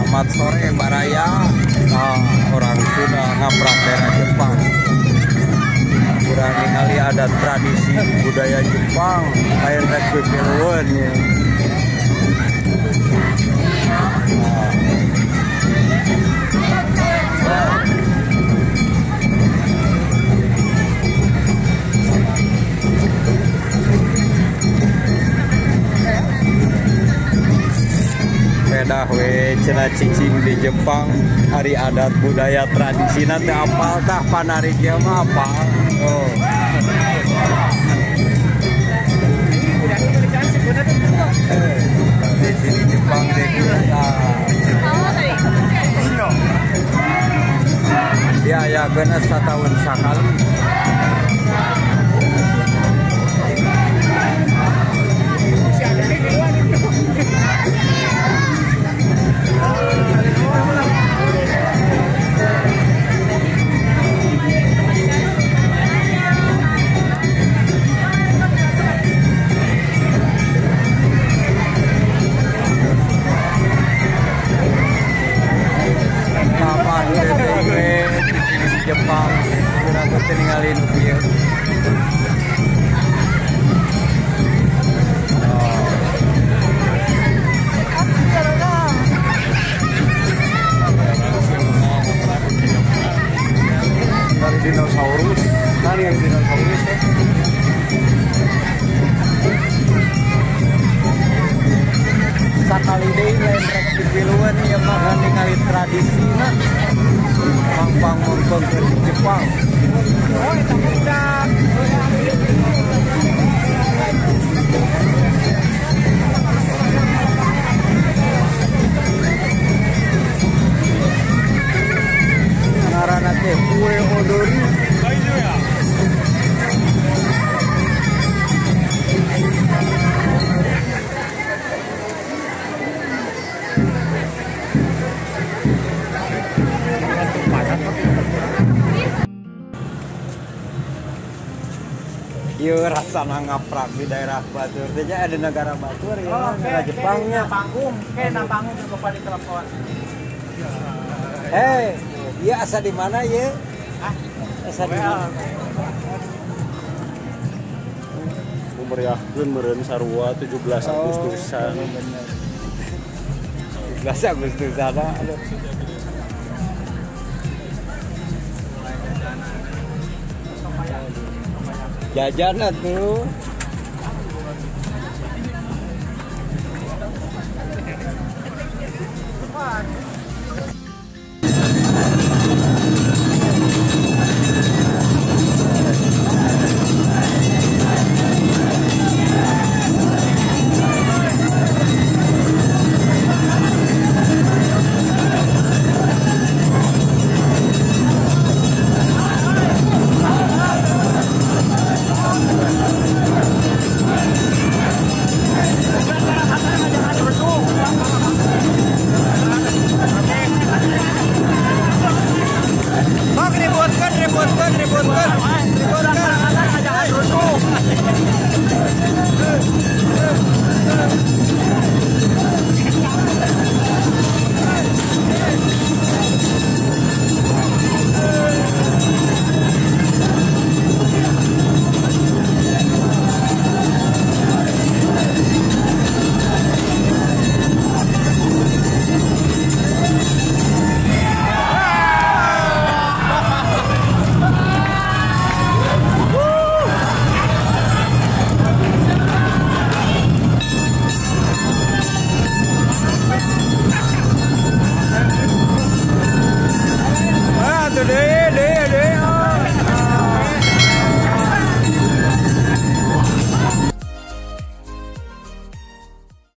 Selamat sore Baraya. Nah, orang Sunda ngaprak daerah Jepang. Kurang ningali ada tradisi budaya Jepang, lain rek pipilueun ya. Pedah we cenah cicing di Jepang hari adat budaya tradisina teh apal tah panari kieu mah apal. Oh. Di sini Jepang teh ya ya kena setahun sekali. Jepang kurang ketinggalin ieu. Dari dinosaurus, kan yang dinosaurus ya. Sakali deui lain rek dipilueun ieu mah ningali tradisina. Pang mongkong ke Jepang. Oh, itu budak. Ngaranna teh kue odori. Ieu rasana ngaprak di daerah Batur teh ada negara Batur ya, oh, negara Jepangnya. Panggung, na panggung ke di telepon. Hei, ieu asa di mana ieu? Hah? Asa di mana? Meriahkeun meureun sarua 17 Agustusan. Oh, bener. 17 Agustusan aduh. Jajan atuh.